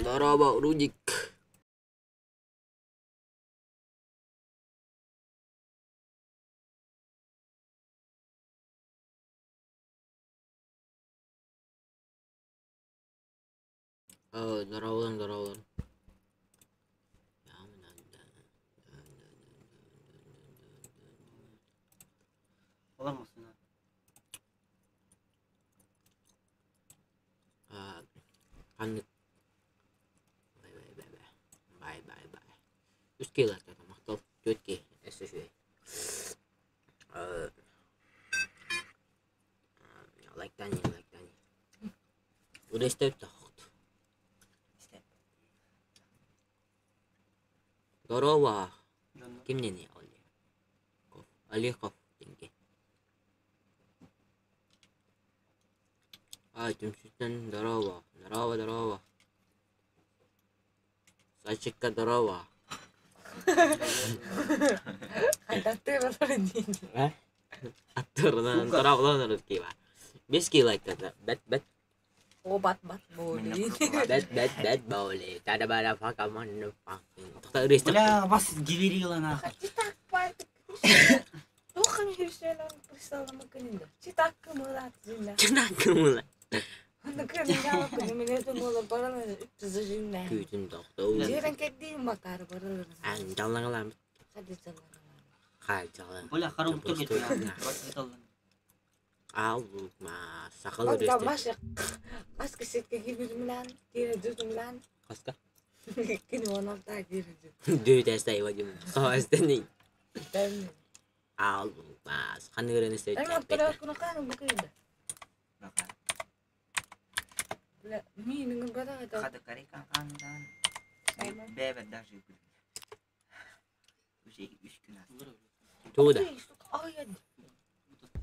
Здорово, Рудик. Здорово, здорово. Olamazsın ha. Ханнык бай бай бай бай бай бай үс киһи лайктаата махтал түөрт киһи өссө үчүгэй лайктаан иһин лайктаан иһин Удэстэбит тохт Здорово кимнени Олехов диэнки Ай түмсүүттэн здорово здорово здорово Сачикка здорово Аттырынан здорово Бес киһи лайктаата бэт бэт О бат бат боли. Бэт бэт бэт боли тада бара фака манну Тоқта ырыста Бля, вас гиверила нахуй. Читак пар. Тухын хиршелан присалама кынында. Читак кымылат зинна. Чынак кымыла Аны кынында күнүмүнө мола барана зажинна. Күүтүн тоқтоо Жерен кеддин макар баралар. Ан жаллаңалам Хadi жаллаңалар. Хай жаллаң Бля, харум только Ал ма сақал Онда ырыста маша маска сетке киргизим менен кире жүрдүм менен Қаска кини он алта кире жүрдүм. Дүй тастай вадим Қастани Дәмни. Ал ма қаны ырыны Эми оттора күнү каны букайда. Бля, минин бара да. Хада карика андан. Бебе даже Уже 3 gün az. Тууда Ай,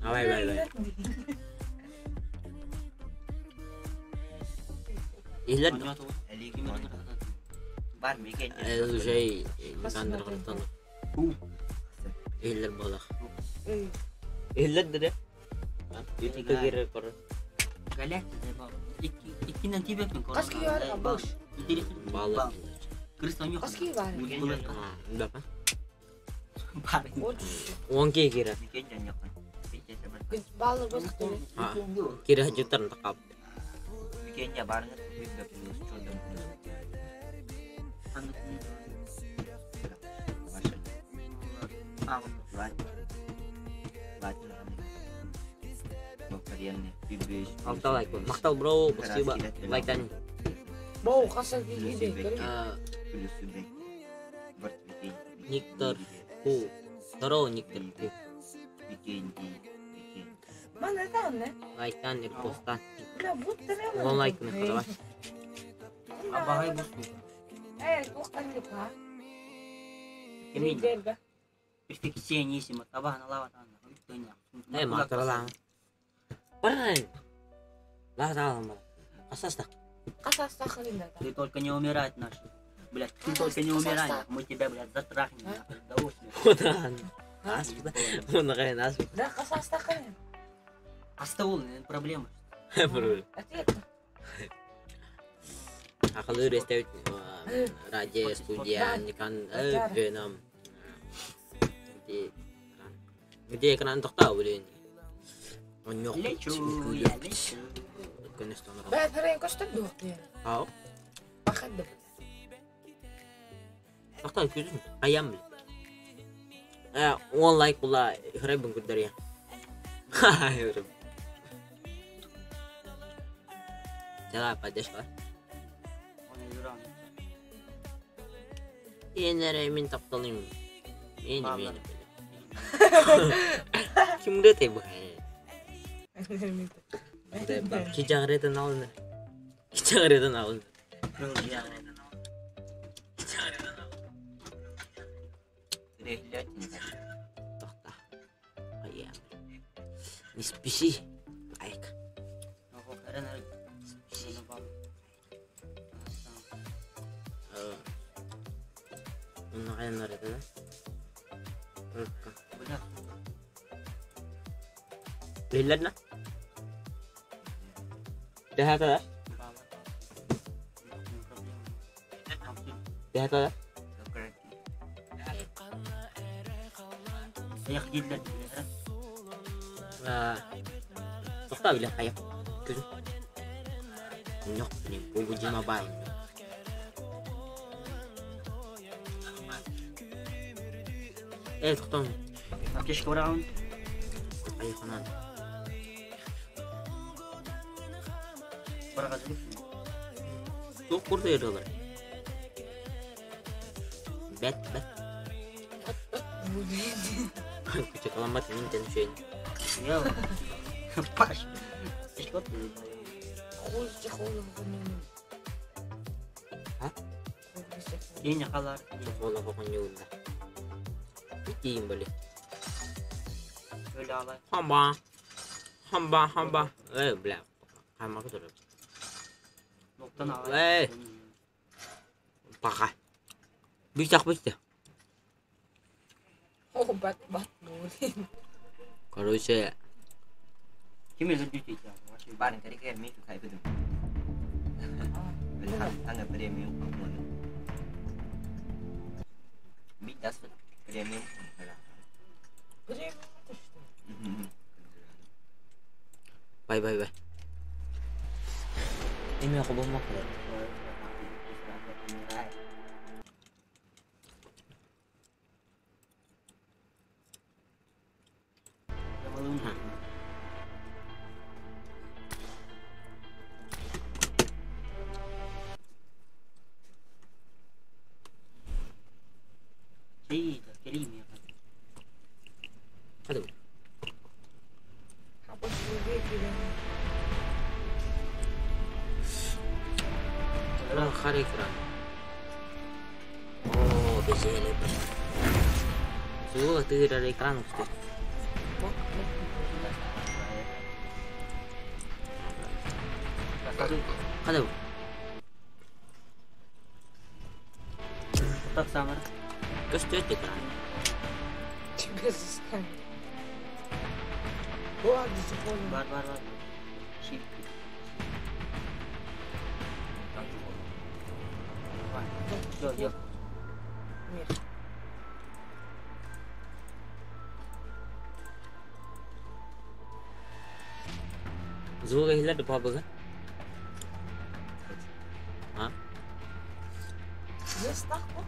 Абай бай бай Илер Бар мекен. Уже Никандр Илер болах Илер деде Ютубка кирер кор Галяк заебал. Иккинен тибеппин корона. Каски бар, бош. Бала Крыса нюхала. Каски бар. Да Бар. Он ке кирер Мекен жан yakın. Балы боск эле. Кире хажыттар тақап Мекен я барыңыз büyük bir çöldüm. Алта лайк Мақтал бро спасибо лайктан Боу, каса кийди. Никтор Ху Здорово Никтор Ху Мана там, не? Лайктан репосттан Бля, будто не. Он лайкны давай Абагай бусту. Э, токтан деп, а? Кемин. Дерге. Перфекционизм. Абага налава там. Э мақтаралаң Баран Лағдалам бара Қасаста Каса кылында. Ты только не умирать наш. Блядь, ты только не умирай, нахуй. Мы тебя, блядь, затрахнем, нахуй, до усмерти. Одан Аспыда Оны қайын аспыда Да, каса кылын. Астаул, проблема. Бір Ответ. Ақылы рестеуит радио студия Никан Веном Где экран тоқта блин Он yok. Лечу, я лечу. Бә, ферен көстөр дук. Ау. Бахады. Тоқта көзім аям бил. Он лайк була хребен күдер я. Давай поддержка. Он играл. Енере мен тапталым. Мени Ладно. мени. Ким рете бу? Кичагыретен алын. Кичагыретен алын. Тоқта. Аям. Не спеши. Лайк. Оны қайдан арады да? Только. Биллер на? Тэхата да? Икки Эх дииллэр э Тохтоо бile хайа. Күн. Ньох, блин, PUBG Mobile. Э, тохтоо. Аптечка ураҕын. Айханан. Бараҕазыбыт. Туох курдук ырыалар. Бэт, бэт. Күчүк аламмат мин тэн Я. Паш. Что ты? Хуй чехол А? Ене халар. Чохола хохоньюлла. Итиим были. Öyle alay. Хамба. Хамба, хамба. Э, бля. Хамма турар. Ноктан алай. Эй. Пока. Быстах, быстро. О, бат бат буолин. Короче, Ким өлөрдүү дейт. Барын карикер ми кайбыдым. Ханга премиум компону. Би дас премиум компону. Премиум это что? бай бай бай. Эме хобомок. Şey, geleyim ya. Hadi. Хабас буолин. Хара экран. О, безеле. Суга тыырар экран усту. Бат бат. Hadi. Так самар. Көстөт экран. Тебя заставили. Ладно, чехол. Бар бар бар. Шип. Yok yok. Мех. Звук иһиллэр пабыга. А? Здесь нахуй.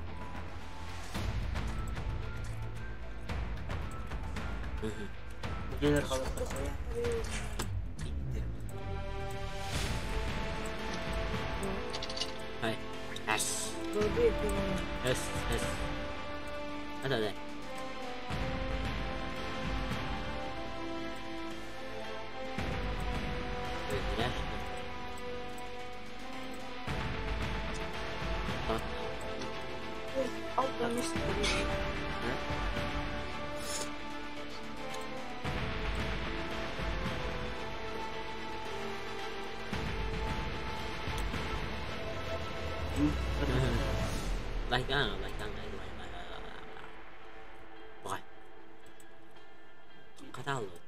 Gelir kalır. Хай. Эс. Голубые Эс, эс. Hadi hadi. Öldürer. Так. Алта места. Like I don't know, like I'm like. Хатааллы.